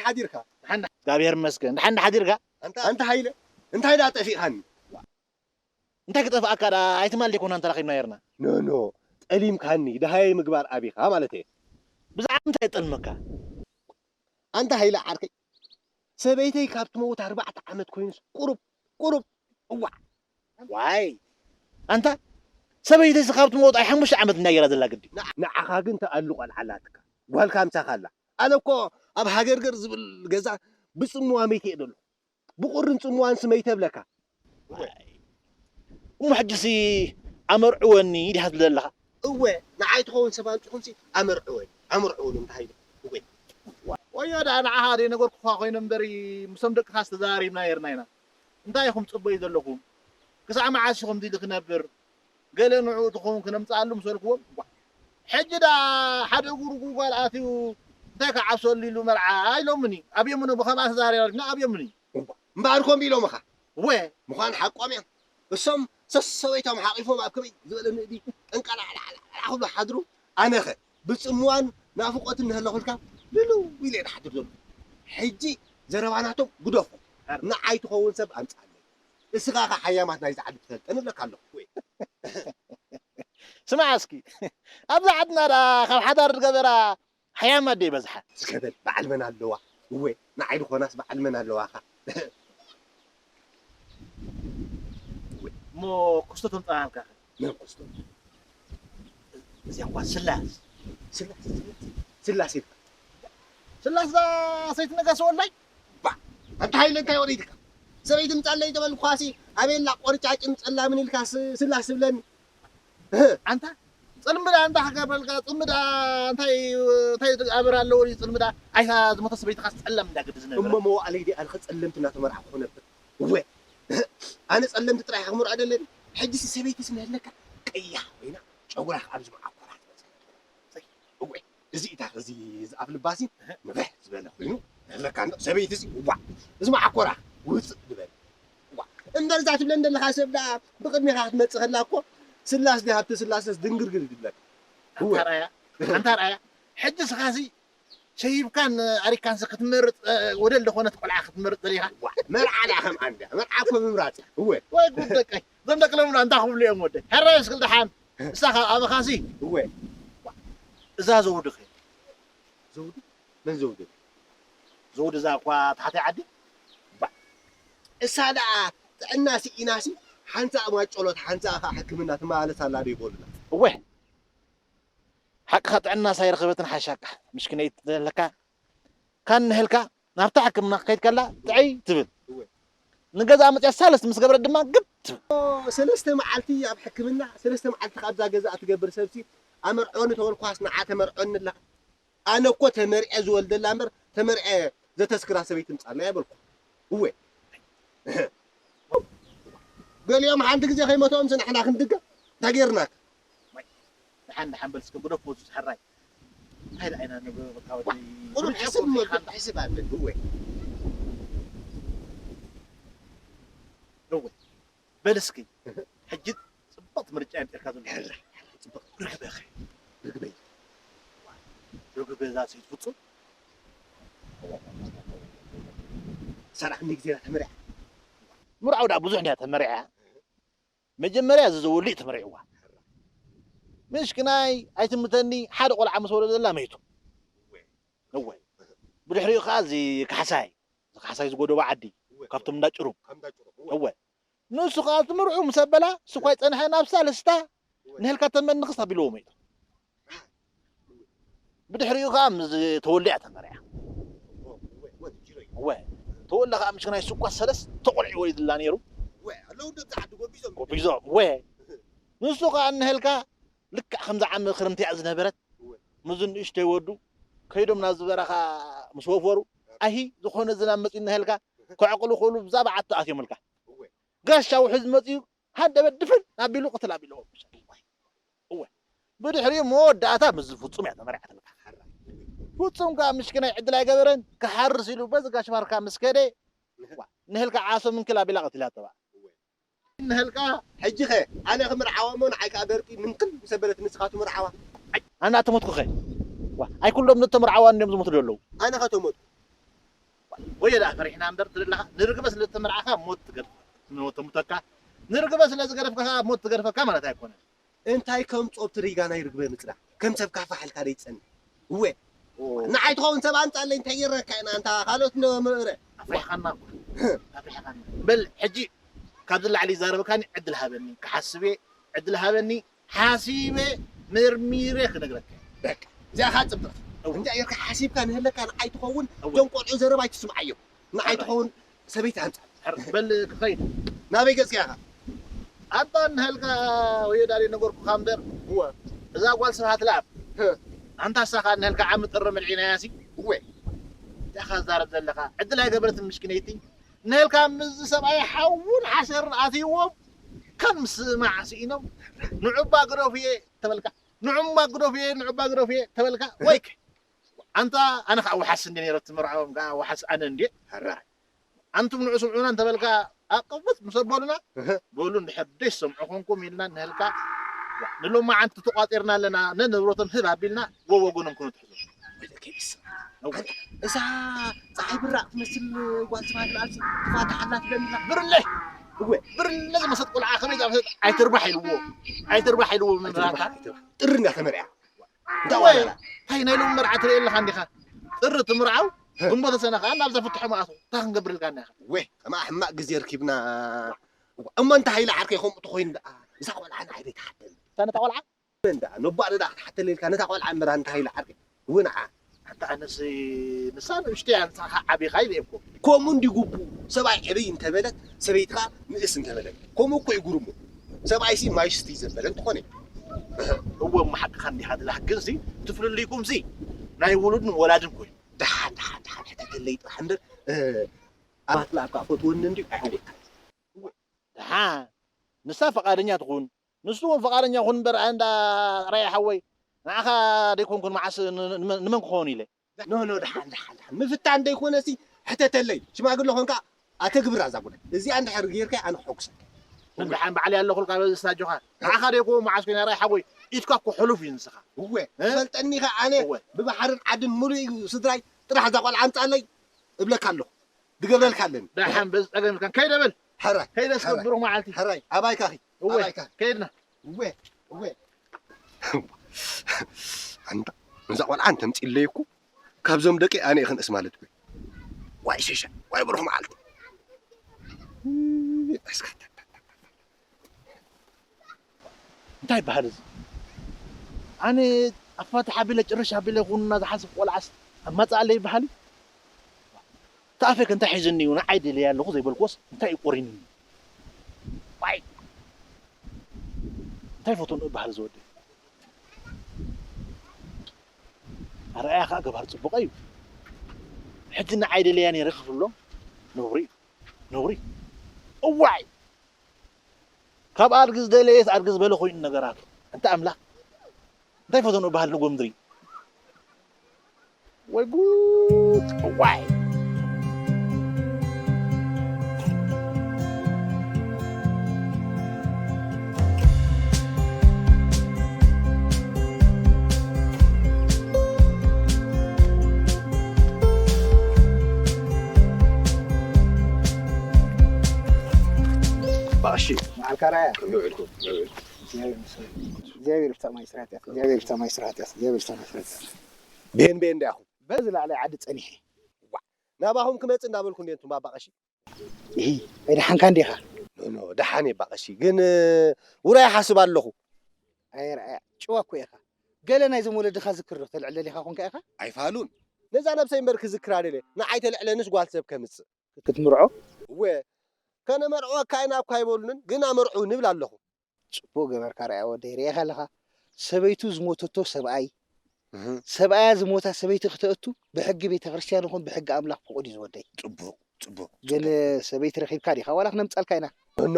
ሓዲርካ? ደሓን፣ እግዚኣብሔር ይመስገን። ደሓን ሓዲርካ? ኣንታ፣ ኣንታ ሃይለ፣ እንታይ ደኣ ጠፊእካኒ? እንታይ ክጠፍኣካ ደኣ? ኣይትማል ዲኮና እንተራኺብና ነርና? ኖ፣ ኖ፣ ጠሊምካኒ፣ ደሃየ ምግባር ኣቢኻ ማለት እየ። ብዛዕባ እንታይ ጠልመካ? ኣንታ ሃይለ ዓርከይ፣ ሰበይተይ ካብ ትመውት ኣርባዕተ ዓመት ኮይኑስ ቁሩብ፣ ቁሩብ፣ እዋዕ። ዋይ፣ ኣንታ ሰበይተይስ ካብ ትመውት ኣይ ሓሙሽተ ዓመት እንዳ ገይራ ዘላ ግዲ። ንዓ-፣ ንዓኻ ግን ተኣሉ ቆልዓ ኣላትካ። ጓልካ ምሳኻ ኣላ። ኣነ እኮ ኣብ ሃገርገር ዝብል ገዛ ብጽምዋ መይተ እየ ደሎ። ብቑርን ጽምዋን ስመይ ተብለካ። እሞ ሕጅሲ ኣመርዕወኒ ዲኻ ትብል ዘለኻ? እወ፣ ንዓይ ትኸውን ሰብ ኣምጺኹምሲ ኣመርዕወኒ፣ ኣመርዕወኒ እንተ ሃይለ። እወ። ወዮ ደኣ ንዓኻ ደይነገርኩኻ ኮይነ እምበሪ፣ ምሶም ደቅኻስ ተዘራሪብና ነርና ኢና። እንታይ ኢኹም ትጽበዩ ዘለኹም? ክሳዕ መዓስ ኢኹም እዚ ክነብር? ገለ ንዕኡ ትኸውን ክነምጽኣሉ ምሰልክዎም፣ ዋ፣ ሕጂ ደኣ ሓደ እግሩ ጉልጓል ኣትዩ እንታይ ክዓብሰሉ ኢሉ መርዓ ኢሎምኒ። ኣብዮምኒ ብኸምኣ ተዛሪብና ኣብዮምኒ። እምበኣር ከምኡ ኢሎምኻ? እወ። ምዃን ሓቆም እዮም። እሶም ሰሰበይቶም ሓቒፎም ኣብ ከመይ ዝበለ ንእዲ ጠንቀላዕላዕላዕ ክብሉ ሓድሩ። ኣነኸ ብጽምዋን ናፍቖትን እናሃለኹልካ ልልው ኢለ እየ ዝሓድር ዘሎ። ሕጂ ዘረባ ናቶም ግደፎ። ንዓይ ትኸውን ሰብ ኣምጽኣለይ። እስኻ ኸ ሓያማት ናይዛ ዓዲ ትፈልጠን እብለካ ኣለኹ። ስማዕ እስኪ፣ ኣብዛ ዓድና ደኣ ካብ ሓዳር ዝገበራ ሓያማት ዶ ይበዝሓ? እስከ በል፣ በዓል መን ኣለዋ? እወ፣ ንዓይ ዝኾናስ በዓል መን ኣለዋኻ? እሞ ክስቶ ተምጽኣልካ ኸ? መን ክስቶ? እዚኣ እኳ ስላስ። ስላስ፣ ስላስ፣ ስላስ ኢልካ። ስላስ ዳ ሰይቲ ነጋሲ ወልዳይ? ባ፣ ኣንታ ሃይለ እንታይ ወሪድካ? ሰበይቲ ምጻለይ ተበልኩኻሲ፣ ኣበየላ ቆርጫጭን ጸላምን ኢልካ ስ-፣ ስላስ ትብለኒ? ኣንታ ጽልምዳ እንዳ ሓጋበልካ፣ ጽልምዳ እንታይ፣ እንታይ ኣበር ኣለዎ እዩ ጽልምዳ? ኣይታ ዝሞተ ሰበይትኻስ ጸላም እንዳ ግዲ ዝነብር። እሞ መዋእለይ ዲኣ ኣልኸ ጸለምቲ እናተመርዓኹ ክነብር? እወ። ኣነ ጸለምቲ ጥራሕ ክምርዖ ደለኒ። ሕጂሲ ሰበይትስ እናሃለካ ቀያሕ ኮይና ጨጉራ ካብ ዝመዓኮራ ትመጽእ። እወ። እዚ ኢታ እዚ ዝኣፍ ልባሲ ንፍሕ ዝበለ ኮይኑ ኣለካ እንዶ ሰበይትሲ፣ ዋ፣ እዚ መዓኮራ ውጽእ ዝበለ። ዋ፣ እምበር እዛ ትብለን ዘለኻ ሰብ ደኣ ብቕድሜኻ ክትመጽእ ከላ እኮ ስላስ ድያ ሃብተ ስላሰስ ድንግርግር ይብለካ። እወ። ኣንታ ርኣያ፣ ኣንታ ርኣያ። ሕጂ ስኻሲ ሸይብካን ኣሪካንስ ክትመርጽ፣ እ፣ ወደል ዝኾነት ቆልዓ ክትመርጽ ደሊኻ? ዋ፣ መርዓ ደኣ ከም ኣንድያ፣ መርዓ እኮ ምምራጽ እያ። እወ። ወይ ጉድ ደቀይ። እዞም ደቂ ሎምና እንታይ ክብሉ እዮም ወደይ? ሕራይ እስክል ደሓን። እሳ ካብ ኣበኻሲ? እወ። እዛ ዘውድኺ። ዘውዲ? መን ዘውዲ? ዘውዲ እዛ እኳ ታሕተይ ዓዲ? ባ-፣ እሳ ደኣ ጥዕና ስኢናሲ ሓንሳእ ማጨሎት፣ ሓንሳእ ኸዓ ሕክምና ትመላለስ ኣላ ዶ ይበሉና? እወ። ሓቅኻ ጥዕናስ ኣይረኸበትን ሓሻካ። ምሽክነይቲ ዘለካ ካንህልካ ናብታ ሕክምና ክትከይድ ከላ ጥዕይ ትብል። እወ። ንገዛ መጽያ ሳለስቲ ምስ ገበረት ድማ ግብ ትብል። ሰለስተ መዓልቲ ኣብ ሕክምና፣ ሰለስተ መዓልቲ ካብዛ ገዛ ትገብር ሰብሲ ኣመርዕወኒ ተበልኳስ ንዓ ተመርዕወኒ ኣለኻ። ኣነ እኮ ተመርዐ ዝወልደላ እምበር ተመርዐ ዘተስክራ ሰበይቲ ምጻና የበልኩ። እወ። ገሊኦም ሓንቲ ግዜ ከይመትኦምስ ንሕና ክንድገም እንታይ ጌርናካ? ደሓን ደሓን በል እስከ ግደፎ እሱ ሕራይ። እንታይ ደኣ ኢና ንብሎ በቃ ወደይ። ቁሩብ ሕስብ እሞ ሕስብ ኣብል። እወ። እወ። በል እስኪ፣ ሕጂ ጽብቕቲ ምርጫ እየ ኣምጺእልካ ዘለኹ። ጽብቕ። ርግበ ኸ? ርግበይ። ርግበ እዛ ሰይቲ ፍጹም። ሰላም ንግዜና ተመርዓ። ምርዓው ደኣ ብዙሕ እንድያ ተመርዓ። መጀመርያ እዚ ዘወሉ እዩ ተመርዕዋ። ምሽክናይ ኣይትምተኒ፣ ሓደ ቆልዓ ምስ ወለደላ መይቱ። እወ። ብድሕሪኡ ኸዓ እዚ ካሕሳይ፣ እዚ ካሕሳይ ዝጎደቦ ዓዲ፣ እወ። ካብቶም እንዳ ጭሩም። ካብ እንዳ ጭሩም፣ እወ። እወ። ንሱ ኸዓ ትምርዑ ምስ ኣበላ፣ ስኳይ ጸንሐ ናብ ሳልስታ፣ እወ። ንህልካ ተመንኽስ ኣቢልዎ መይቱ። ብድሕሪኡ ኸዓ ምስ ተወልደ እያ ተመርዕያ። እወ፣ እወ፣ እወ፣ ጅሮይ። እወ። ተወልደ ኸዓ ምሽክናይ ስኳ ሰለስተ ቆልዑ ወሊድላ ነይሩ። እወ፣ ኣለዉ ዶ ጻዕዱ ጎቢዞም? ጎቢዞም፣ እወ። ንሱ ኸዓ እንሀልካ ልክዕ ከምዛ ዓሚ ክርምቲ እያ ዝነበረት። እወ። ምስዚ ንእሽተይ ወዱ ከይዶም ናብዚ በረኻ ምስ ወፈሩ፣ ኣሂ፣ ዝኾነ ዝናብ መጺኡ እንሀልካ፣ ከዕቕሉ ክብሉ ብዛ በዓቲ ኣትዮምልካ። እወ። ጋሻ ውሑድ መጺኡ ሃደበት ድፍን ኣቢሉ ቅትል ኣቢልዎ። እወ። ብድሕሪኡ መወዳእታ ምስዚ ፍጹም እያ ተመርዓትልካ። ፍጹም ከኣ ምሽክናይ ዕድል ኣይገበረን፣ ክሓርስ ኢሉ በዚ ጋሽ ባርካ ምስ ከደ፣ ዋ፣ ንህልካ ዓሶ ምንክል ኣቢላ ቀቲላቶ በኣ። ንህልካ ሕጂ ኸ ኣነ ክምርዓዋ እሞ ንዓይ ከኣ በርቂ ምንክል ምስ ኣበለት ንስኻ ትምርዓዋ። ኣይ፣ ኣነ ኣተሞትኩ ኸ? ዋ፣ ኣይ ኩሎም ነቶም ምርዓዋ እንድዮም ዝሞቱ ዘለዉ። ኣነ ኸ ተሞትኩ? ወዮ ደኣ ፈሪሕና እምበር ትብል ኣለኻ። ንርግበ ስለ እተመርዓኻ ሞት ትገድፍ-፣ ሞት ተሙተካ። ንርግበ ስለ ዝገደፍካ ኸኣ ሞት ትገድፈካ ማለት ኣይኮነን። እንታይ ከም ጾብቲ ሪጋ ናይ ርግበ ምጽናሕ፣ ከም ሰብ ካፋ ሓልካ ደይትጸንሕ። እወ። ኦ። ንዓይ ትኸውን ሰብ ኣምጻለይ እንታይ ይረካ ኢና ኣንታ ካልኦት ነበረ። ኣፍሪሕኻና እኮ። ኣፍሪሕኻና። በል ሕጂ ካብዚ ላዕሊ ይዛረበካኒ ዕድል ሃበኒ፣ ክሓስብ እየ፣ ዕድል ሃበኒ፣ ሓሲበ መርሚረ ክነግረካ። በቃ፣ እዚኣ ኸኣ ጽብቕቲ። እወ። እንታይ ጌርካ ሓሲብካ ንህለካ ንዓይ ትኸውን፣ እወ። እቶም ቆልዑ ዘረባ ኣይትስምዓዮም። ንዓይ ሕራይ። ትኸውን ሰበይቲ ኣምጻ። ሕር-፣ በል ክኸይድ። ናበይ ገጽካ ኢኻ? ኣንታ እንሃልካ ወዮ ዳሪ ነገርኩኻ እምበር። እወ። እዛ ጓል ስብሃት ለኣብ። ህ። ኣንታ እሳ ኸኣ እንሃልካ ዓሚ ጥሪ መልዒናያሲ። እወ። እንታይ ኢኻ ትዛረብ ዘለኻ? ዕድል ኣይገበረትን ምሽኪነይቲ። እንሃልካ ምስዚ ሰብኣይ ሓውን ሓሰርን ኣትይዎም ከም ምስማዕ ስኢኖም። ንዑባ ግደፉ እየ ተበልካ። ንዑማ ግደፉ እየ፣ ንዑባ ግደፉ እየ ተበልካ። ወይከ። ኣንታ ኣነ ኸኣ ወሓስ እንደ ነይረ ትምርዖም ከኣ ወሓስ ኣነ እንደ። ሕራይ። ኣንቱም ንዑ ስምዑና እንተበልካ ኣቅብት ምስ ኣበሉና፣ እህ። በሉ እንድሕር ደይ ሰምዑ ኮንኩም ኢልና እንህልካ ንሎማዓንቲ ተቋጺርና ኣለና፣ ነንብረቶም ህብ ኣቢልና ወወገኖም ክንትሕዞ። ወይለከ ይስ። እወ። እዛ ፀሓይ ብራቕ ትመስል ጓል ዝባህል ኣልሲ ትፋታሕ ኣላ ትብለኒ ኣላ። ብርለ። እወ። ብርለ ዝመሰጥ ቆልዓ ከመይ ዝኣመሰጥ ኣይትርባሕ ኢልዎ። ኣይትርባሕ ኢልዎ መምህራንካ። ጥሪ እንዳተመርያ። እንታይ እወ፣ ዋላላ? እንታይ ናይ ሎሚ መርዓ ትርኢ ኣለኻ እንዲኻ? ጥሪ ትምርዓው፣ ህ። ግንቦት ሰነ ኸኣ ናብዛ ፍትሖ መኣሱ። እንታይ ክንገብር ኢልካ እንዲኻ? ወ፣ ከማኣ ሕማቕ ግዜ ርኪብና። እሞ እንተ ሃይለ ዓርከይ ከምኡ ተኾይኑ ደኣ፣ እዛ ቆልዓ ንዓይ ደይትሓተኒ። እታ ነታ ቆልዓ? መን ደኣ? ነቦኣ ደኣ ክትሓተኒ ኢልካ ነታ ቆልዓ እምበር ኣንታ ሃይለ ዓርከይ። እወ ንዓ። ኣንታ ኣነስ ንሳ ንእሽተይ እያ፣ ንስኻ ዓቢኻ ኢለ እኮ። ከምኡ እንዲ ግቡእ፣ ሰብኣይ ዕብይ እንተበለት፣ ሰበይትኻ ንእስ እንተበለት። ከምኡ እኮ እዩ ግርሙ። ሰብኣይሲ ማይ ስትይ ዘበለ እንተኾነ። እወ፣ እሞ ሓቅኻ እንዲኻ ትላህ፣ ግንሲ እቲ ፍልልይኩምሲ ናይ ውሉድን ወላድን ኮይኑ። ደሓን፣ ደሓን፣ ደሓን፣ ሕተተለይ ጥራሕ እምበር፣ እ፣ ኣባት ለኣካ ፈትወኒ እንድዩ ኣይሕወካ። ደሓን፣ ንሳ ፈቓደኛ ትኹን፣ ንሱ እውን ፈቓደኛ ኩን እምበር፣ ኣንዳ ራያ ሓወይ፣ ንዓኻ ደይኮንኩን መዓስ ን-፣ ን-፣ ንመን ክኸውን ኢለ? ኖ፣ ኖ፣ ደሓን፣ ደሓን፣ ደሓን። ምፍታን ደይኮነሲ ሕተተለይ። ሽማግለ ኾንካ ኣተግብራ እዛ ጉዳይ። እዚኣ እንድሕር ጌርካያ ኣነ ክሕጉሰካ። ደሓን ባዕለይ ኣለኹልካ በዚ ስታጆኻ። ንዓኻ ደይኮ መዓስ ኮይና ራይ ሓወይ፣ ኢድካ እኮ ሕሉፍ እዩ ንስኻ። እወ፣ እ? ትፈልጠኒ ኢኻ ኣነ እወ። ብባሕርን ዓድን ሙሉእ እዩ ስድራይ። ጥራሕ እዛ ቆልዓ ኣምጻለይ እብለካ ኣለኹ። ድገብረልካ ኣለኒ። ደሓን በዚ ጸገም ኢልካ ከይደ በል። ሕራይ፣ ከይደ እስከ ሕራይ፣ ብሩኽ መዓልቲ። ሕራይ፣ ኣባይካ ኺ፣ እወ፣ ኣባይካ። ከይድና። እወ፣ እወ። ኣንታ፣ ነዛ ቆልዓ እንተምጺእለይ እኮ፣ ካብዞም ደቂ ኣነ እየ ክንእስ ማለት እኮ እዩ። ዋይ ሸሻ፣ ዋይ ብሩኽ መዓልቲ። እስካ፣ እንታይ ይበሃል እዚ? ኣነ ኣፋትሕ ኣቢለ ጭርሽ ኣቢለ ኩንና ዝሓስብ ቆልዓስ ኣማጽኣለይ ይበሃል እዩ? ተኣፈክ እንታይ ሒዝኒ እዩ? ንዓይ ደልየ ኣለኹ ዘይበልክዎስ እንታይ እዩ ቆሪንኒ? ዋይ! እንታይ ፈተኑ እበሃል እዚ ወዲ? ኣርኣያ ኸኣ ገባር ጽቡቕ እዩ። ሕጂ ንዓይ ደልያ ነይረ ክብሎ ነውሪ እዩ። ነውሪ። እዋይ! ካብ ኣድጊ ዝደለየስ ኣድጊ ዝበለ ኮይኑ ነገራቱ። እንተ ኣምላኽ፣ እንታይ ፈተኑ እበሃል ንጎ ምድሪ? ወይ ጉድ! እዋይ! ባእሺ። መዓልካ ራያ። ከመይ ውዒልኩም? ከመይ ውዒልኩም? እግዚኣብሔር ይመስገን። እግዚኣብሔር ይፍታ ማይ ስራሕትያ። እግዚኣብሔር ይፍታ ማይ ስራሕትያ። እግዚኣብሔር ይፍታ ማይ ስራሕትያ። ብሄን ብሄን ዲኣኹም? በዚ ላዕሊ ዓዲ ጸኒሐ። ዋ፣ ናባኹም ክመጽእ እንዳበልኩ እንዴ እንቱም ባባ ቀሺ? እሂ፣ ኣይደሓንካ እንዲኻ? ኖ፣ ኖ፣ ደሓን እየ ባቐሺ። ግን፣ ውራይ ሓስብ ኣለኹ። ኣየርኣያ፣ ጭዋ እኮ ኢኻ። ገለ ናይዞም ወለድኻ ዝክር ዶ ተልዕለል ኢኻ ኮንካ ኢኻ? ኣይፋሉን። ነዛ ነብሰይ እምበር ክዝክራ ደልየ። ንዓይ ተልዕለንስ ጓል ሰብ ከምጽእ። ክትምርዖ? እወ፣ ከነመርዕወካ ኢና እኳ ኣይበሉንን፣ ግን ኣመርዕው ንብል ኣለኹ። ጽቡቕ ገበርካ ርኣያ ወደይ፣ ርኢኻ ኣለኻ? ሰበይቱ ዝሞተቶ ሰብኣይ፣ እህ። ሰብኣያ ዝሞታ ሰበይቲ ክተእቱ ብሕጊ ቤተክርስትያን ይኹን ብሕጊ ኣምላኽ ፍቑድ እዩ ዝወደይ። ጽቡቕ፣ ጽቡቕ፣ ግን ጽቡቕ። ሰበይቲ ረኺብካ ዲኻ? ዋላ ክነምጻልካ ኢና። እኖ፣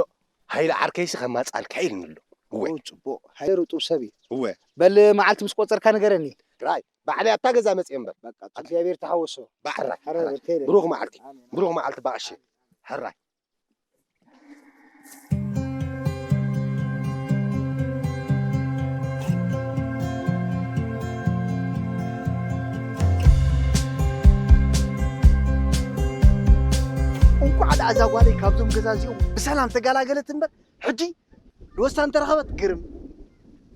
ሃይለ ዓርከይሲ ከማጻልካ ኢልኒ ኣሎ። እወ። ኦ፣ ጽቡቕ። ሃይለ ርጡብ ሰብ እዩ። እወ። በል መዓልቲ ምስ ቆጸርካ ንገረኒ። ጥራይ፣ ባዕለይ ኣብታ ገዛ መጽየ እምበር። በቃ፣ እግዚኣብሔር ተሓወሶ። ባዕራይ፣ ሕራይ፣ ሕራይ። በል ከይደ። ብሩኽ መዓልቲ። ኣሜን። ብሩኽ መዓልቲ ባቕሺ። ሕራይ። እዛ ጓለይ ካብዞም ገዛ እዚኦም ብሰላም ተገላገለት እምበር፣ ሕጂ ዶስታ እንተረኸበት ግርም።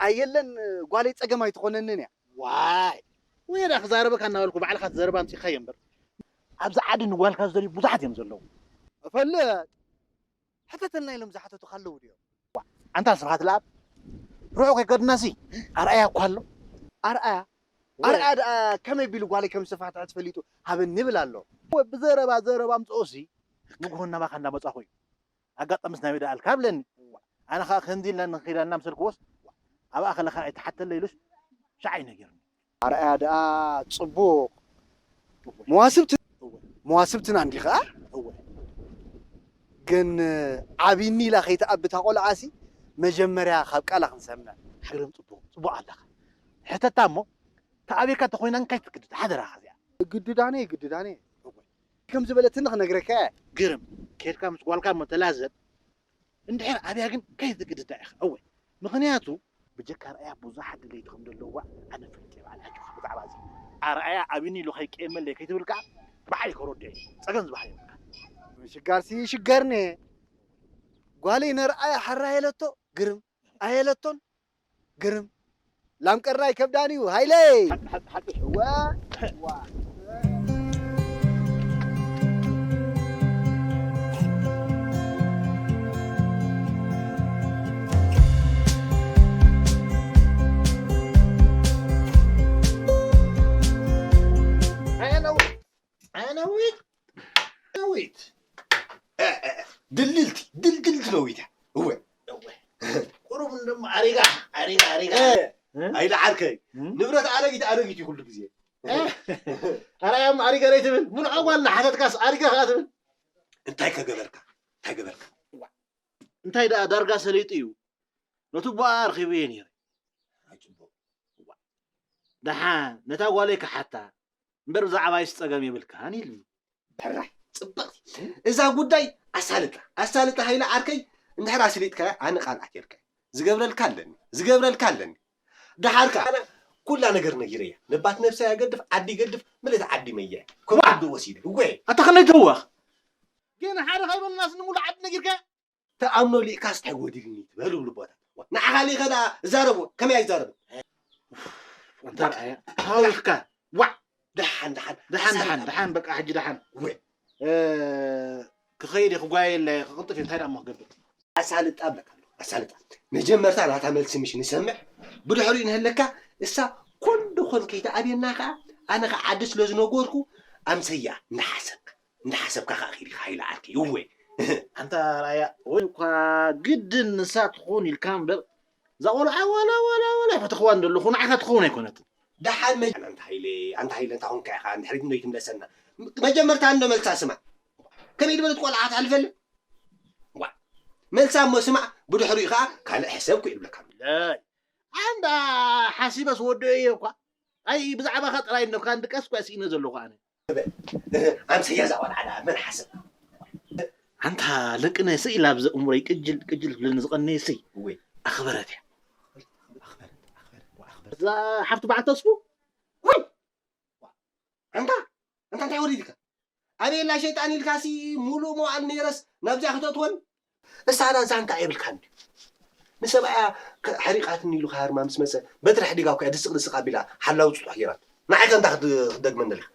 ኣየለን ጓለይ ጸገም ኣይትኾነንን እያ። ዋይ፣ ወይ ዳ ክዛረበካ እናበልኩ ባዕልኻ ትዘረባ ኣምጺኻዮ እምበር፣ ኣብዚ ዓዲ ንጓልካ ዝደልዩ ብዙሓት እዮም ዘለዉ። እፈልጥ። ሕተተልና ኢሎም ዝሓተቱኻ ኣለዉ ድዮም? ኣንታ ስብሓት ለኣብ፣ ርሑቕ ከይከድናሲ ኣርኣያ እኳ ኣሎ። ኣርኣያ? ኣርኣያ ደኣ ከመይ ቢሉ ጓለይ ከም ዝተፋትሐት ፈሊጡ ሃበኒ ይብል ኣሎ። ብዘረባ ዘረባ ኣምጽኦሲ ንግሆ እናባኻ እንዳመጻኹ እዩ። ኣጋጣሚስ ናበይ ደኣ ኣልካ ብለኒ። ኣነ ኸኣ ከምዚ ኢልና ንኺዳ እናምሰልክዎስ ኣብኣ ከለኻ ኣይትሓተለ ኢሉስ ሻዕ እዩ ነጊሩኒ። ኣርኣያ ደኣ ጽቡቕ። መዋስብቲ-፣ እወ። መዋስብትና እንዲ ኸኣ? እወ። ግን ዓብይኒ ኢላ ከይትኣቢ እታ ቆልዓሲ መጀመርያ ካብ ቃላ ክንሰምዕ። ግርም ጽቡቕ፣ ጽቡቕ ኣለኻ። ሕተታ እሞ፣ ተኣብየካ እንተኾይና እንካይ ትግድድ፣ ሓደራኻ እዚኣ። ግድዳነ፣ ግድዳነ። እወ። ከም ዝበለትኒ ክነግረካ እየ። ግርም፣ ኬድካ ምስ ጓልካ እሞ ተላዘብ። እንድሕር ኣብያ ግን ከይትግድዳ ኢኻ። እወ፣ ምኽንያቱ ብጀካ ኣርኣያ ብዙሓት ደለይቲ ከም ዘለዋ ኣነ ፈሊጠ እየ ባዕለይ። ኣጆኻ ብዛዕባ እዚ ኣርኣያ ኣብኒ ኢሉ ከይቀየመለይ ከይትብል ከኣ ብዓይ ከረድኦ እየ። ጸገም ዝበሃል የብልካ። ሽጋርሲ ሽገርኒ። ጓለይ ነርኣያ ሓራ የለቶ ግርም ኣየለቶን ግርም። ላም ቀርናይ ከብዳን እዩ ሃይለይ። ሓቂ፣ ሓቂ፣ ሓቂ። እዋ፣ እዋ። ኣየ ነዊት፣ ኣየ ነዊት፣ ነዊት። እ፣ እ፣ ድልድልቲ፣ ድልድልቲ ነዊት እያ። እወ። እወ። ቁሩብ እንደሞ ኣሪጋ፣ ኣሪጋ፣ ኣሪጋ። እ፣ እ? ኣይለዓልከይ። እ? ንብረት ኣረጊት፣ ኣረጊት እዩ ኩሉ ግዜ። እ? ኣርኣያ እሞ ኣሪጋ ደይ ትብል? ሙሉእ ጓል እናሓተትካስ ኣሪጋ ከኣ ትብል? እንታይ ከገበርካ? እንታይ ገበርካ? እንታይ ደኣ ዳርጋ ሰሊጡ እዩ። ነቲ ቦኣ ኣርኺበዮ ነይረ። ኣይ፣ ጽቡቕ። ደሓን ነታ ጓለይ ክሓታ እምበር ብዛዕባይስ ጸገም የብልካን ኢልኒ። ሕራይ፣ ጽብቕቲ። እዛ ጉዳይ ኣሳልጣ፣ ኣሳልጣ ሃይለ ዓርከይ፣ እንድሕር ኣስሊጥካያ ኣነ ቃል ኣትየልካ። ዝገብረልካ ኣለኒ፣ ዝገብረልካ ኣለኒ። ደሓር ከኣ ኣነ ኩላ ነገር ነጊረያ። ነባት ነብሳ ይገድፍ፣ ዓዲ ይገድፍ፣ ምልእቲ ዓዲ መያ። ከምኡ ዋ! ወሲደ። እወ። ኣታ ከመይ ትህወኽ? ግን ሓደ ከይበልናስ ንሙሉ ዓዲ ነጊርካ? ተኣምኖ ሊእካስ እንታይ ጎዲልኒ ትበል ይብሉ ኣቦታት። ንዓኻ ሊእኻ ደኣ እዛረቦ፣ ከመይ ኣይዛረብን? ኣንታ ረኣያ፣ ሃዊኽካ። ዋዕ! ደሓን፣ ደሓን። ደሓን፣ ደሓን፣ ኣሳልጣ። ደሓን፣ በቃ ሕጂ ደሓን። ወይ። እ፣ ክኸይድ እየ፣ ክጓየ የለ፣ ክቕልጥፍ እየ፣ እንታይ ደኣ እሞ ክገብር? ኣሳልጣ እብለካ ኣለኹ፣ ኣሳልጣ። መጀመርታ ናታ መልሲ ምሽ ንሰምዕ፣ ብድሕሪኡ ንህለካ፣ እሳ ኮን ዶ ኮን ከይትኣብየና ከኣ፣ ኣነ ከኣ ዓዲ ስለ ዝነገርኩ፣ ኣምሰያ እንዳሓሰብካ። እንዳሓሰብካ ከኣ ኺድ ኢኻ ኢላ ዓርከይ። እወ። ኣንታ ራያ፣ ወይ እኳ ግድን ንሳ ትኾን ኢልካ እምበር፣ እዛ ቆልዓ ዋላ፣ ዋላ፣ ዋላ ይፈተኽዋ እንደለኹ፣ ንዓኻ ትኸውን ኣይኮነትን። ደሓን መ-፣ ኣንታ ሃይለ፣ ኣንታ ሃይለ፣ እንታይ ኾንካ ኢኻ ንድሕሪት እንዶ ይትምለሰና? መጀመርታ እንዶ መልሳ ስማዕ። ከመይ ዝበለት ቆልዓ ትሓልፈለ? ዋ። መልሳ እሞ ስማዕ፣ ብድሕሪኡ ኸኣ ካልእ ሕሰብ እኮ ይብለካ። ለይ፣ ኣንዳ ሓሲበስ ወደዮ እየ እኳ። ኣይ፣ ብዛዕባኻ ጥራይ እነብካ እንድቀስ እኳ ስኢነ ዘለኹ ኣነ። ኣምሰያ እዛ ቆልዓ ደኣ መን ሓሰብ? ኣንታ ለቅነ ስኢላ ኣብዚ እምሮይ ቅጅል ቅጅል ትብለኒ ዝቐነየ ስይ እወይ። ኣኽበረት እያ። ኣኽበረት፣ ኣኽበረት፣ ኣኽበረት። እዛ ሓፍቲ በዓል ተስፉ? ወይ! ኣንታ፣ ኣንታ እንታይ ወሪድካ? ኣበየላ ሸይጣን ኢልካሲ ሙሉእ መዋዕል ነይረስ ናብዚኣ ክተእትወን? እሳ ዛንታ የብልካን ድዩ? ንሰብኣያ ከ-፣ ሓሪቓትኒ ኢሉ ክሃርማ ምስ መጸ፣ በትሪ ኣሕዲጋ እኮ እያ ድስቕ ድስቕ ኣቢላ ሓላው ጽጡሕ ገይራቶ። ንዓይ ከ እንታይ ክት-፣ ክትደግመኒ ደሊኻ?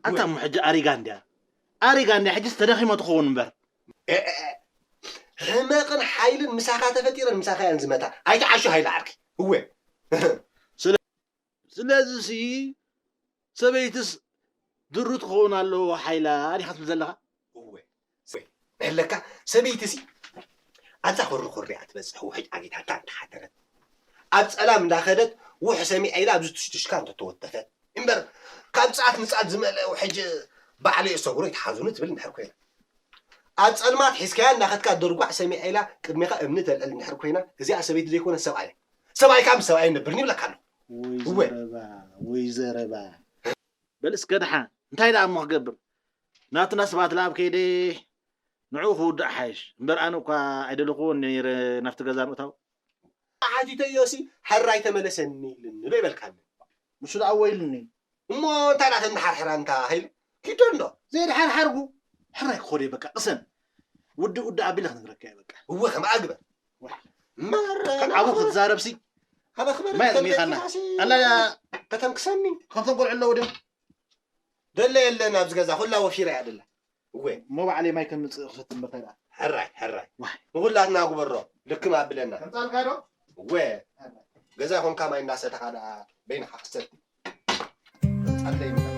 ኣንታ እሞ ሕጂ ኣሪጋ እንድያ። ኣሪጋ እንድያ፣ ሕጂስ ተዳኺማ ትኸውን እምበር። እ-፣ እ-፣ እ-፣ ሕመቕን ሓይልን ምሳኻ ተፈጢረን ምሳኻ እየን ዝመታ። ኣይትዓሹ ሃይለ ዓርኪ። እወ። ስለ-፣ ስለዚሲ ሰበይትስ ድሩ ትኸውን ኣለዎ ሓይላ ዲኻ ትብል ዘለኻ? እወ። እወ። ነህለካ ሰበይትሲ ኣብዛ ኮርኮር እያ ትበጽሕ ውሕጅ ኣጊታታ እንተሓደረት። ኣብ ጸላም እንዳኸደት ውሕ ሰሚዐ ኢላ ኣብዚ ትሽትሽካ እንተተወተፈት። እምበር ካብ ጻት ንጻት ዝመልአ ውሕጅ ባዕለይ እሰጉሮ ይትሓዙኒ ትብል እንድሕር ኮይና። ኣብ ጸልማት ሒዝካያ እናኸድካ ድርጓዕ ሰሚዐ ኢላ ቅድሜኻ እምኒ ተልዕል እንድሕር ኮይና፣ እዚኣ ሰበይቲ ዘይኮነ ሰብኣይ። ሰብኣይ ከኣ ምስ ሰብኣይ ነብርኒ ይብለካ ኣሎ። ወይ እወ። ዘረባ፣ ወይ ዘረባ። በል እስከ ደሓን፣ እንታይ ደኣ እሞ ክገብር? ናትና ሰባት ለኣብ ከይደ ንዕኡ ክውዳእ ሓይሽ። እምበር ኣነ እኳ ኣይደለኹዎን ነይረ ናብቲ ገዛ ምእታው። ሓቲተዮሲ ሕራይ ተመለሰኒ ኢልኒ ዶ ይበልካኒ? ንሱ ደኣ እወ ኢልኒ። እሞ እንታይ ደኣ ተንደሓርሕራ እንታ ሃይለ? ኪዶ እንዶ። ዘይደሓርሓርኩ። ሕራይ ክኾደ በቃ፣ ቅሰን። ውድእ ውድእ ኣቢለ ክነግረካ እየ በቃ። እወ፣ ከምኣ ግበር። ማረ ዓቡ ክትዛረብሲ ኣበ ክበር ማይ ኣጥሚኻና። ኣላ ከተንክሰኒ። ካብቶም ቆልዑ ኣለዉ ድም ደለ የለን ኣብዚ ገዛ ኩላ ወፊራ እያ ደላ። እወ እሞ ባዕለይ ማይ ከምፅእ ክሰቲ እምበር እንታይ ደኣ ሕራይ ሕራይ ዋይ። ንኹላትና ግበሮ ልክም ኣብለና። ከምፃልካ ዶ? እወ ገዛ ኮንካ ማይ እናሰተኻ ደኣ በይንኻ ክትሰቲ። ከምፃለይ እምበር።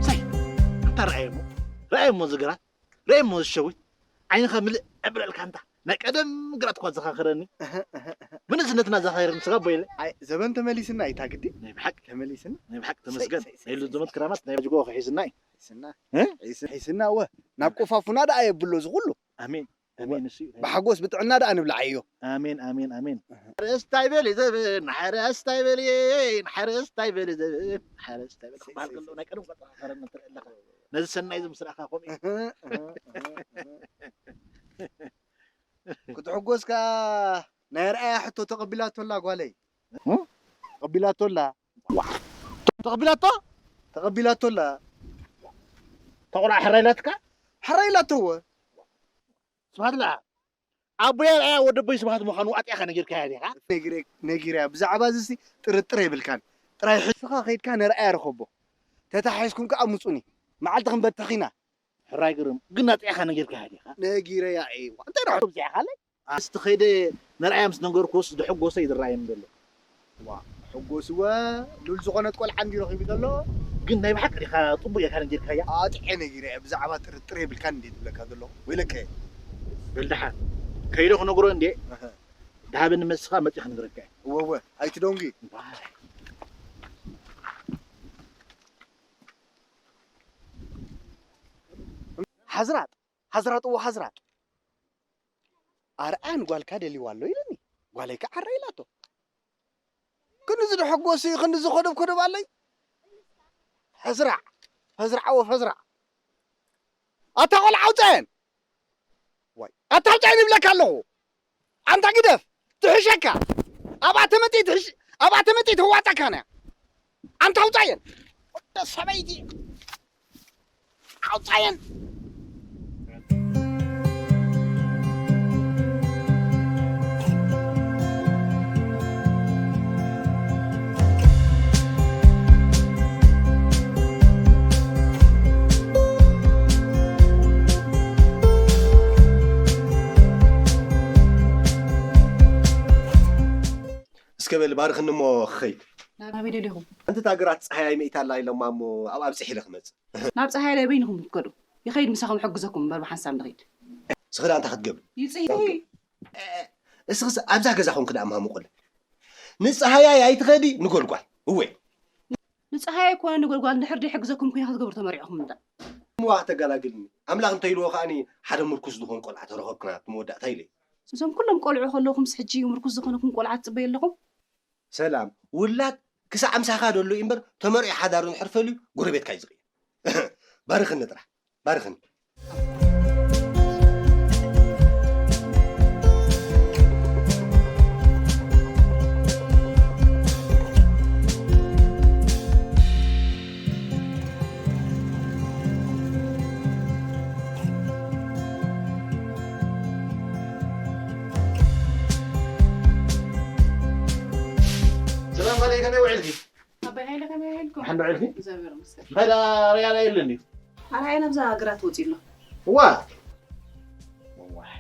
ሳይ ኣታ ረኣየሞ ረኣየሞ ዝግራት ረኣየሞ ዝሸዊት ዓይንኻ ምልእ ዕብለልካ እንታ ናይ ቀደም ግራት እኳ ዘኻኽረኒ ምንዝነትና ዘኻይር ንስኻ ቦይለ ኣይ ዘበን ተመሊስና እዩ ታግዲ ናይ ብሓቅ ተመሊስና ናይ ብሓቅ ተመስገን ናይ ሉ ዘመት ክራማት ናይ ጅጎ ክሒዝና እዩ ሒስና እ? ሒስ- ሒስና እወ ናብ ቆፋፉና ደኣ የብሎ እዚ ኩሉ ኣሜን ኣሜን እሱ እዩ። ብሓጎስ ብጥዕና ደኣ ንብላዓዮ ኣሜን ኣሜን ኣሜን ሓረስታይ በል ዘበን ሓረስታይ በል ሓረስታይ በል ዘበን ሓረስታይ በል ክበሃል ከሎ ናይ ቀደም ቆልዓ ከረን ትርኢ ኣለኻ ነዚ ሰናይ እዚ ምስ ረኣኻ ከምኡ እዩ። ክትሕጎስ ከኣ ናይ ኣርኣያ ሕቶ ተቐቢላቶ ኣላ ጓለይ። ተቐቢላቶ ኣላ። ተቐቢላቶ? ተቐቢላቶ ኣላ። እታ ቆልዓ ሕራይ ኢላትካ? ሕራይ ኢላቶ እወ። ስብሃት ለኣ ኣቦይ ኣርኣያ ወዲ ኣቦይ ስብሃት ምዃኑ ኣጢኣኻ ነጊርካያ ዲኻ? ነጊረ ነጊረያ ብዛዕባ እዚሲ ጥርጥር የብልካን። ጥራይ ሕስኻ ከይድካ ነርኣያ ርኸቦ። ተታሒዝኩም ከኣ ምጹኒ። መዓልቲ ክንበትኽ ኢና። ሕራይ ግርም ግን ኣጥዕኻ ነጊርካያ ዲኻ? ነጊረያ እየ። እንታይ ደኣ ትብዚዕኻለይ? ኣስቲ ከይደ ነርኣያ ምስ ነገርኩስ ዝሕጎሰ እዩ ዝረኣየኒ ዘሎ። ዋ ሕጎስወ ሉል ዝኾነት ቆልዓ እንዲ ረኺቡ ዘሎ። ግን ናይ ብሓቂ ዲኻ ጽቡቅ ጌርካ ነጊርካያ? ኣጥዕየ ነጊረያ ብዛዕባ ጥርጥር የብልካን እንድየ ዝብለካ ዘለኹ ወይለከ። በል ደሓን ከይደ ክነግሮ እንድየ። ደሃበኒ መስኻ መጺእ ክነግረካ እየ። እወ እወ ኣይትደንጉ። ሓዝራጥ ሓዝራጥ እወ ሓዝራጥ ኣርኣያ ንጓልካ ደልይዋ ኣሎ ኢሉኒ ጓለይ ከዓ ሕራይ ኢላቶ ክንድዚ ድሕጎስ እዩ ክንድዚ ኮደብ ኮደብ ኣለይ ፈዝራዕ ፈዝራዕ እወ ፈዝራዕ ኣታ ቆልዓ ኣውፀአን ዋይ ኣታ ኣውፀአን ይብለካ ኣለኹ ኣንታ ግደፍ ትሕሸካ ኣብኣ ተመጢ ትሕሽ ኣብኣ ተመጢ ተዋጣካ ና ኣንታ ኣውፃየን ወደ ሰበይቲ ኣውፃየን እስከ በል ባርኽኒ እሞ ክኸይድ ናበይ ደሊኹም ሓንቲ እታ ግራት ፀሃይ ኣይመይታ ኣላ ኢሎማ እሞ ኣብኣ ኣብፅሕ ኢለ ክመፅእ ናብ ፀሃይ ኣለ በይንኹም ክትከዱ ይኸይድ ምሳኹም ሕግዘኩም እምበር ብሓንሳብ ንኸይድ ስኽዳ እንታይ ክትገብር ይፅሂ እስኽስ ኣብዛ ገዛ ኮንክ ደኣ ማሙቁለ ንፀሃያይ ኣይትኸዲ ንጎልጓል እወ ንፀሃያይ ኮነ ንጎልጓል እንድሕር ደይሕግዘኩም ኩነ ክትገብሩ ተመሪዕኹም እንዳ ምዋ ከተገላግልኒ ኣምላኽ እንተይልዎ ከኣኒ ሓደ ምርኩስ ዝኾን ቆልዓ ተረኸብክና እቲ መወዳእታ ኢለ እዞም ኩሎም ቆልዑ ከለኹምስ ሕጂ እዩ ምርኩስ ዝኾነኩም ቆልዓ ትፅበዩ ኣለኹም ሰላም ውላድ ክሳዕ ምሳኻ ደሎ እዩ እምበር ተመሪዑ ሓዳሩ እንድሕር ፈልዩ ጎረቤትካ እዩ ዝቕየር ባርኽኒ ጥራሕ ባርኽኒ ሰላም ጓለይ ከመይ ውዒልኪ? ኣባይ ሃይለ ከመይ ውዒልኩም? ሓንዶ ውዒልኪ? እግዚኣብሔር ይመስገን። ኸዳ ርያና የለን እዩ። ኣርኣያ ናብዛ ግራት ወፂ ኣሎ። ዋ ዋይ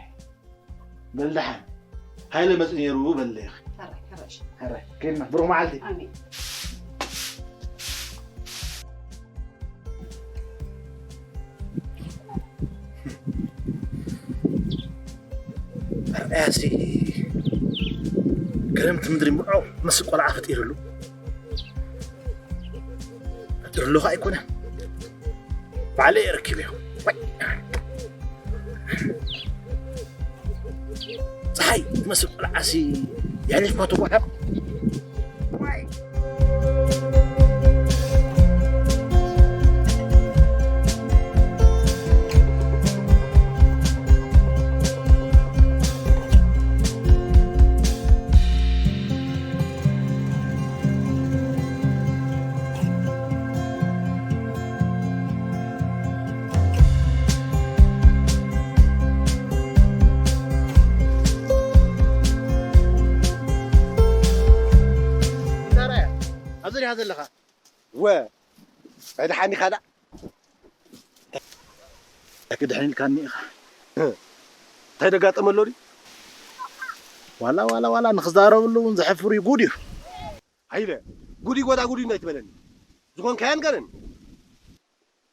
በል ደሓን ሃይለ መፂ ነይሩ በልለይ። ሕራይ ሕራሽ። ሕራይ ከይድና ብሩኽ መዓልቲ። ኣሜን። ኣርኣያሲ ክረምቲ ምድሪ ምዑቕ መስል ቆልዓ ፈጢሩሉ ፈጢሩሉ ኸ ኣይኮነን ባዕለ የረኪብ እዮ ፀሓይ ትመስል ቆልዓሲ የሕሊፍኳ ትጓዳም ዲኻ ዘለኻ? ወ፣ ኣይደሓን ኢኻ ደኣ? ኣይክድሕን ኢልካኒ ኢኻ። እንታይ ደጋጠመ ኣሎ ድዩ? ዋላ፣ ዋላ፣ ዋላ ንኽዛረብሉ እውን ዘሕፍር እዩ። ጉድ እዩ። ሃይለ፣ ጉድ እዩ፣ ጎዳ ጉድ እዩ እንዳይትበለኒ። ዝኾንካዮ ንገረኒ።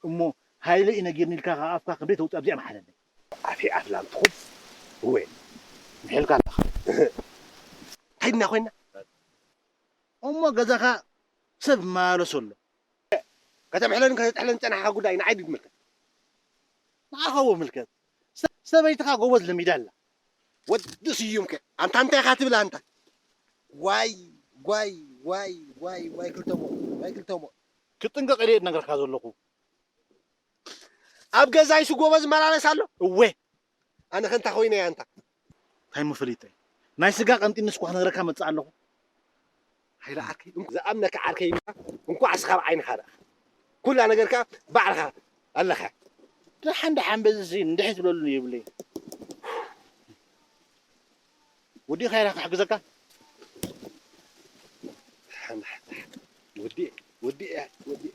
እሞ ሃይለ እዩ ነጊርኒ ኢልካ ካብ ኣፍካ ክንደይ ተውፅእ ኣብዚኣ መሓለለይ። ኣፌ ኣፍላም ትኹን። እወ። ምሒልካ ኣለኻ። እንታይ ድና ኮይና? እሞ ገዛኻ ሰብ ይመላለሶ ኣሎ። ከተምሕለኒ ከተጥሕለኒ ዝጸናሕካ ጉዳይ ንዓይ ድዩ ዝምልከት? ንዓኻ እዎ ምልከት። ሰ-፣ ሰበይትኻ ጎበዝ ለሚዳ ኣላ። ወዲ ስዩም ከ ኣንታ እንታይ ኢኻ ትብል ኣንታ? ዋይ፣ ዋይ፣ ዋይ፣ ዋይ፣ ዋይ ክልተ ሞት፣ ዋይ ክልተ ሞት። ክጥንቀቕ ኢለ እየ ዝነግረካ ዘለኹ። ኣብ ገዛይሱ ጎበዝ ይመላለስ ኣሎ? እወ። ኣነ ከ እንታይ ኮይነ እየ ኣንታ? እንታይ እሞ ፈሊጠ? ናይ ስጋ ቀንጢንስ እኳ ክነግረካ መጽእ ኣለኹ። ሃይለ ዓርከይ፣ እንኳ ዝኣምነካ ዓርከይ ኢልካ፣ እንኳዕ እስኻ ኣብ ዓይንኻ ረኣኻ። ኩላ ነገርካ ባዕልኻ ኣለኻ። ደሓን ደሓን በዚ እንድሕር ትብለሉ የብለይ። ወዲእኻ ኢኻ ክሕግዘካ? ደሓን ደሓን ደሓን። ወዲእ፣ ወዲእ፣ ወዲእ።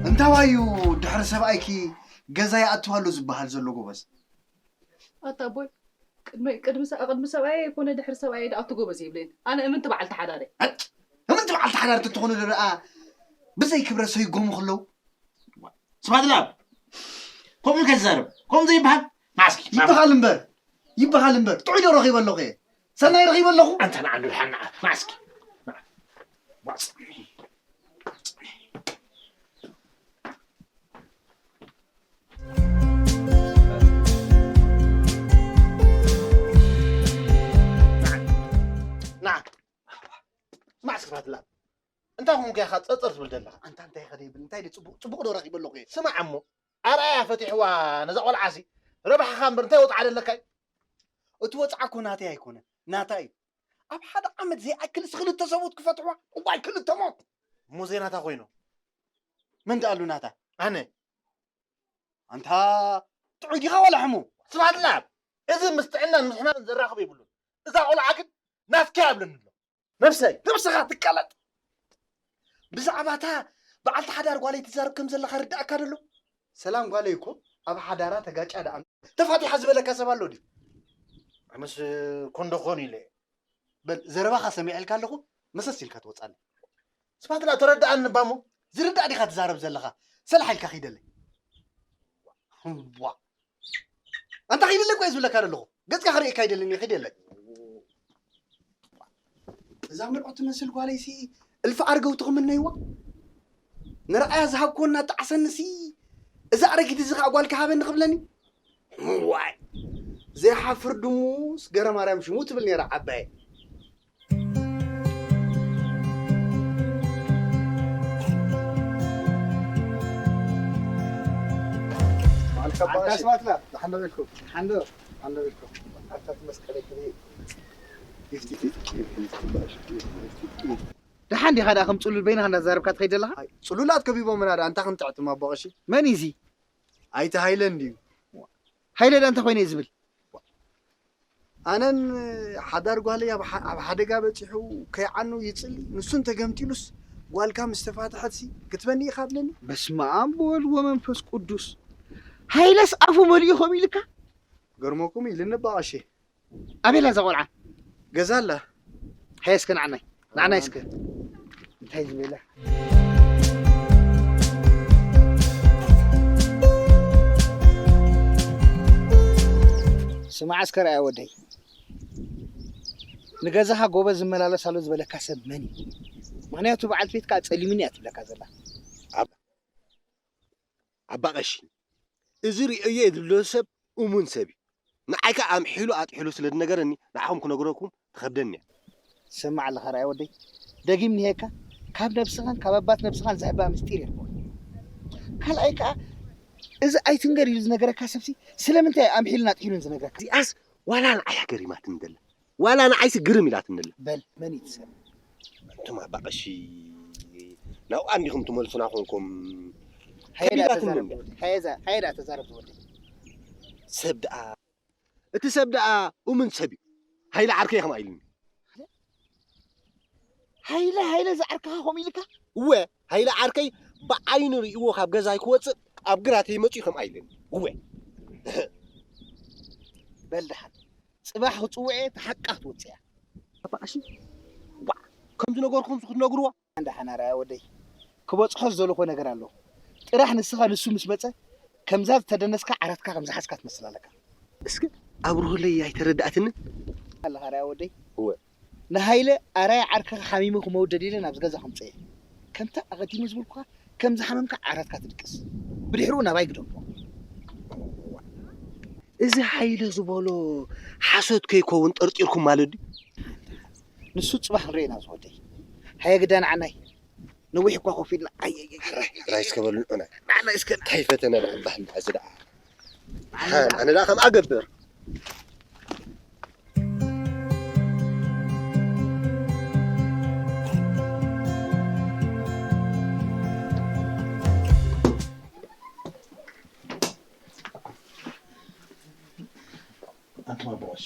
እንታዋዩ ድሕሪ ሰብኣይኪ ገዛ ይኣቱ ኣሎ ዝበሃል ዘሎ ጎበዝ? ኣታ ኣቦይ፣ ቅድሚ፣ ቅድሚ ሰ-፣ ቅድሚ ሰብኣየ ኣይኮነ ድሕሪ ሰብኣየ ደኣ ኣቱ ጎበዝ ይብለኒ። ኣነ እምንቲ በዓልቲ ሓዳረ። ኣጭ! እምንቲ በዓልቲ ሓዳር ተትኾኑ ደኣ ብዘይ ክብረ ሰይጎሙ ከለዉ። ስብሓት ላብ። ከምኡ ኢልካ ትዛረብ። ከምኡ ዘይበሃል። ማስኪ። ይበሃል እምበር። ይበሃል እምበር። ጥዑይ ዶ ረኺበ ኣለኹ እየ? ሰናይ ረኺበ ኣለኹ? ኣንታ ንዓ ንድሓን ንዓ። ማስኪ። ንዓ። ስማዕ እስኪ ስብሓት ላብ። እንታይ ኾንካ ኢኻ ጸርጸር ትብል ዘለኻ? ኣንታ እንታይ ኢኻ ዘይብል? እንታይ ድዩ ጽቡቕ፣ ጽቡቕ ዶ ረኺበ ኣለኹ እየ? ስማዕ እሞ፣ ኣርኣያ ፈቲሕዋ ነዛ ቆልዓሲ፣ ረብሓኻ እምበር እንታይ ወጽዓ ደለካ እዩ? እቲ ወጽዓ እኮ ናተይ ኣይኮነን፣ ናታ እዩ። ኣብ ሓደ ዓመት ዘይኣክልስ ክልተ ሰብኡት ክፈትሕዋ? እዋይ ክልተ ሞት! እሞ ዘይናታ ኮይኖ? መን ደኣሉ ናታ? ኣነ። ኣንታ ጥዑይ ዲኻ ዋላ ሕሙም? ስብሓት ላብ! እዚ ምስ ጥዕናን ምስ ሕማምን ዘራኽቦ የብሉን። እዛ ቆልዓ ግን ናትካ እያ ብለኒ ኣሎ። ነብሰይ! ነብስኻ ትቃለጥ! ብዛዕባ እታ በዓልቲ ሓዳር ጓለይ ትዛረብ ከም ዘለኻ ርዳእካ ደሎ? ሰላም ጓለይ እኮ ኣብ ሓዳራ ተጋጫ ደኣ ተፋቲሓ ዝበለካ ሰብ ኣሎ ድዩ? ኣነስ ኮንዶ ክኾን ኢለ እየ። በል ዘረባኻ ሰሚዐልካ ኣለኹ፣ መሰስ ኢልካ ትወጻለይ። ስብሓት ላብ ተረድኣኒ እባ እሞ። ዝርዳእ ዲኻ ትዛረብ ዘለኻ? ሰላሕ ኢልካ ኺደለይ። ዋ። ኣንታ ኺደለይ እኮ እየ ዝብለካ ዘለኹ። ገጽካ ክርእየካ ኣይደልን እየ፣ ኺደለይ። እዛ ምርዖት ትመስል ጓለይሲ እልፊ ኣርገው ትኽምነይዋ። ንረኣያ ዝሃብክዎ እናጣዕሰንሲ፣ እዛ ኣረጊት እዚ ኸኣ ጓልካ ሃበኒ ክብለኒ? ዋይ! ዘይሓፍር ድሙስ ገረ ማርያም ሽሙ ትብል ነይራ ዓባየ። በዓል ከባሺ። ኣንታ ስማትላ፣ ደሓን ዶ ኢልኩም? ደሓን ዶ? ደሓን ዶ ኢልኩም? ኣታ ትመስቀለይ ክብሪ። ደሓን ዲኻ ደኣ ከም ጽሉል በይንኻ እንዳዛረብካ ትኸይድ ዘለኻ? ኣይ፣ ጽሉላት ከቢቦምና ደኣ፣ እንታይ ክንጥዕጥም ኣቦ ቀሺ? መን እዩ እዚ? ኣይተ ሃይለ እንድዩ። ሃይለ ደኣ እንታይ ኮይነ እዩ ዝብል? ኣነን ሓዳር ጓለይ ኣብ ሓ-፣ ኣብ ሓደጋ በጺሑ ከይዓኑ ይጽሊ፣ ንሱ እንተገምጢሉስ ጓልካ ምስ ተፋትሐትሲ ክትበኒ ኢኻ ብለኒ። በስመ ኣብ ወወልድ ወመንፈስ ቅዱስ። ሃይለስ ኣፉ መሊኡ ከምኡ ኢልካ? ገርመኩም ኢልኒ ኣባ ቀሺ። ኣበይ ኣላ እዛ ቆልዓ? ገዛ ኣላ። ሃየ እስከ ንዓናይ፣ ንዓናይ እስከ። እንታይ ዝበለ? ስማዕ እስከ ርኣያ ወደይ። ንገዛኻ ጎበዝ ዝመላለስ ኣሎ ዝበለካ ሰብ መን እዩ? ምኽንያቱ በዓልቲ ቤትካ ጸሊሙኒ እያ ትብለካ ዘላ። ኣብ-፣ ኣባ ቀሺ፣ እዚ ርእዮ የድልዮ ሰብ እሙን ሰብ እዩ። ንዓይ ከኣ ኣምሒሉ ኣጥሒሉ ስለ ዝነገረኒ፣ ንዓኹም ክነግረኩም ትኸብደኒ እያ። ትሰምዕ ኣለኻ ርኣያ ወደይ፣ ደጊም ንሄካ፣ ካብ ነብስኻን ካብ ኣባት ነብስኻን ዘሕባ ምስጢር የልቦን። ካልኣይ ከኣ፣ እዚ ኣይትንገር ኢሉ ዝነገረካ ሰብሲ፣ ስለምንታይ ኣምሒሉን ኣጥሒሉን ዝነግረካ? እዚኣስ ዋላ ንዓይ እያ ገሪማትኒ ዘላ። ዋላ ንዓይሲ ግርም ኢላትኒ ኣላ። በል፣ መን እዩ እቲ ሰብ? ኣንቱም ኣባ ቀሺ፣ ናብኣ እንዲኹም ትመልሱና ኮንኩም፣ ከቢባትኒ እንድያ። ሃየ ደኣ ተዛረብ ዝወደይ። ሰብ ደኣ፣ እቲ ሰብ ደኣ እሙን ሰብ እዩ። ሃይለ ዓርከይ ከምኣ ኢሉኒ። ሃይለ፣ ሃይለ ዝዓርከኻ ከምኡ ኢልካ? እወ፣ ሃይለ ዓርከይ ብዓይኑ ርእይዎ ካብ ገዛይ ክወፅእ ኣብ ግራተይ መፂኡ ከምኣ ኢሉኒ። እወ። በል ደሓን፣ ፅባሕ ክፅውዕ እየ፣ እቲ ሓቃ ክትወፅእ እያ። ኣባ ቀሺ፣ ዋዕ፣ ከም ዝነገርኩምስ ክትነግርዋ? ደሓን ኣርኣያ ወደይ፣ ክበፅሖ ዝደለኹ ነገር ኣሎ። ጥራሕ ንስኻ ንሱ ምስ መፀ፣ ከምዛ ዝተደነስካ ዓራትካ ከም ዝሓዝካ ትመስል ኣለካ። እስከ ኣብርሁለይ፣ ኣይተረድኣትንን። ኣለኻ ኣርኣያ ወደይ? እወ። ንሃይለ ኣርኣያ ዓርከኻ ሓሚሙ ክመውት ደልየ ኢለ ናብዚ ገዛ ከምፀ እየ። ከምታ ኣቐዲመ ዝበልኩኻ፣ ከም ዝሓመምካ ዓራትካ ትድቅስ። ብድሕሪኡ ናባይ ግደፎ። እዚ ሃይለ ዝበሎ ሓሶት ከይከውን ጠርጢርኩም ማለት ድዩ? ንሱ ፅባሕ ክንርኢ ኢና ዝወደይ። ሃየ ግዳ ንዓናይ። ነዊሕ እኳ ኮፍ ኢልና። ኣይ፣ ኣይ፣ ኣይ፣ ሕራይ፣ ሕራይ እስከ በሉ ንዑና። ንዓናይ እስከ። እንታይ ፈተነ ደኣ እምባሕ እንዳ እዚ ደኣ። ኣነ ደኣ ከምኣ ገብር። ኣንቱም ኣቦ ቀሺ፣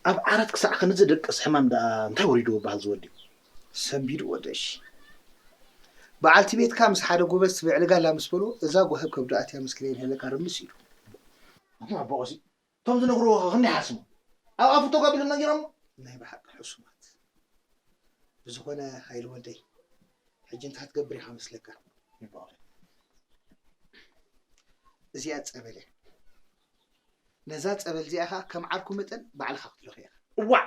ኣብ ዓራት ክሳዕ ክንዚ ደቅስ ሕማም ደኣ እንታይ ወሪድዎ በሃል ዝወዲ? ሰንቢድዎ ደሽ። በዓልቲ ቤትካ ምስ ሓደ ጎበዝ ትብዕል ጋላ ምስ በሎ፣ እዛ ጓህብ ከብዱ ኣትያ ምስኪነይ ኢልካ ርምስ ኢሉ። ኣንቱም ኣቦ ቀሺ፣ እቶም ዝነግርዎ ኸ ክንደይ ሓስሙ? ኣብ ኣፉ ተጓቢሎም ነጊሮሞ? ናይ ብሓቂ ሕሱማት። ብዝኾነ ሃይለ ወደይ፣ ሕጂ እንታይ ክትገብር ኢኻ መስለካ? ይበቕለ። እዚኣ ጸበል እያ። ነዛ ጸበል እዚኣ ኸኣ ከም ዓርኩ መጠን ባዕልኻ ክትለኽያ ኢኻ። እዋዕ!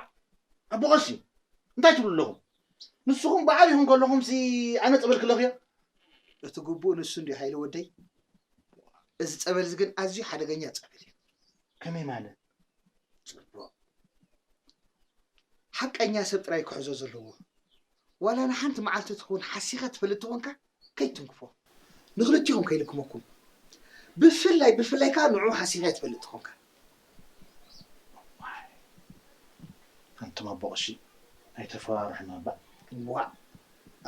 ኣቦ ቀሺ፣ እንታይ ትብሉ ኣለኹም? ንስኹም ብዓቢኹም ከለኹምሲ ኣነ ጸበል ክለኽዮ? እቲ ግቡእ ንሱ እንድዩ ሃይለ ወደይ። እዚ ጸበል እዚ ግን ኣዝዩ ሓደገኛ ጸበል እዩ። ከመይ ማለት? ጽቡቕ። ሓቀኛ ሰብ ጥራይ ክሕዞ ዘለዎ። ዋላ ንሓንቲ መዓልቲ ትኹን ሓሲኻ ትፈልጥ ተኾንካ፣ ከይትንክፎ። ንኽልቲኹም ከይልክመኩም። ብፍላይ፣ ብፍላይ ከኣ ንዕኡ ሓሲኻ ትፈልጥ ተኾንካ። ኣንቱም ኣቦ ቀሺ፣ ኣይተፈራርሑና እባ። ዋእ!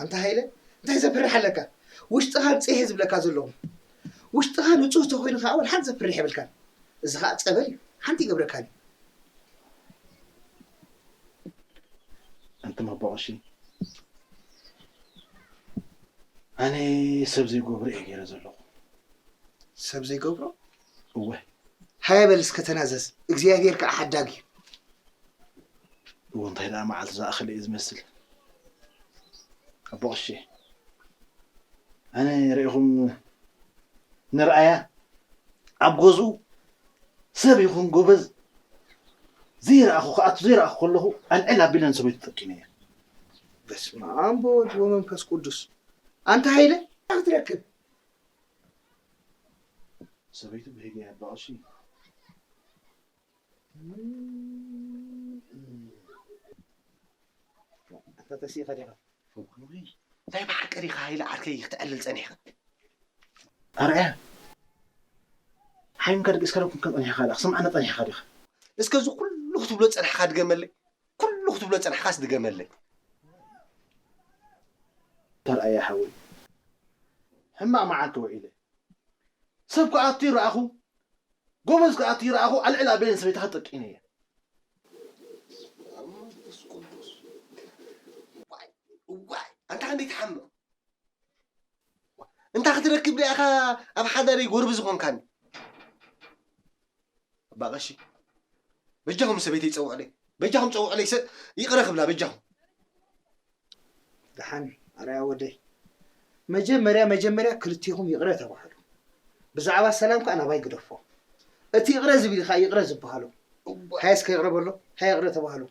ኣንታ ሃይለ፣ እንታይ ዘፍርሕ ኣለካ? ውሽጥኻ ንጽህ ዝብለካ ዘለኹ። ውሽጥኻ ንጹህ ተኾይኑ ከኣ ወላ ሓንቲ ዘፍርሕ የብልካን። እዚ ኸኣ ጸበል እዩ። ሓንቲ ይገብረካን እዩ። ኣንቱም ኣቦ ቀሺ፣ ኣነ ሰብ ዘይገብሮ እየ ገይረ ዘለኹ። ሰብ ዘይገብሮ? እወ። ሃየ በል እስከ ተናዘዝ፣ እግዚኣብሔር ከኣ ሓዳግ እዩ። እወ፣ እንታይ ደኣ መዓልቲ ዝኣኸለ እዩ ዝመስል። ኣቦ ቀሺ፣ ኣነ ርኢኹም ንርኣያ፣ ኣብ ገዝኡ ሰብ ይኹን ጎበዝ ዘይረኣኹ ክኣቱ ዘይረኣኹ ከለኹ ኣልዕል ኣቢለ ንሰበይቱ ጠቂነ እየ። በስመ ኣብ ወወልድ ወመንፈስ ቅዱስ። ኣንታ ሃይለ፣ እንታይ ክትረክብ? ሰበይቱ ብህግያ ኣባ ቀሺ። ኣታ ተሲእኻ ዲኻ? እውይ፣ ናይ ብሓቂ ዲኻ ሃይለ ዓርከይ ክትዕልል ጸኒሕካ? ኣርኣያ፣ ሓሚምካ ደቂስካ ዶ ኮንካ ጸኒሕካ ዲኻ? ክሰምዓና ጸኒሕካ ዲኻ? እስከ እዚ ኩሉ ክትብሎ ጸናሕካ ድገመለይ። ኩሉ ክትብሎ ጸናሕካስ ድገመለይ። ኣርኣያ ሓወይ፣ ሕማቕ መዓልቲ ውዒለ። ሰብ ክኣቱ ይረኣኹ፣ ጎበዝ ክኣቱ ይረኣኹ፣ ኣልዕል ኣቢለ ንሰበይትኻ ጠቂነ እየ። መንፈስ ቅዱስ። ዋይ፣ ዋይ፣ ኣንታ ክንደይ ትሓምቕ። እንታይ ክትረክብ ዲኻ ኣብ ሓዳረይ ጎርቢ ዝኾንካኒ? ኣባ ቀሺ፣ በጃኹም ሰበይተይ ጸውዕለይ። በጃኹም ጸውዕለይ፣ ሰ-፣ ይቕረ ክብላ በጃኹም። ደሓን፣ ኣርኣያ ወደይ። መጀመርያ፣ መጀመርያ ክልቲኹም ይቕረ ተባህሉ። ብዛዕባ ሰላም ከኣ ናባይ ግደፎ። እቲ ይቕረ ዝብል ከኣ ይቕረ ዝበሃሉ። እዋ። ሃየ እስከ ይቕረ በሎ፣ ሃየ ይቕረ ተባህሉ።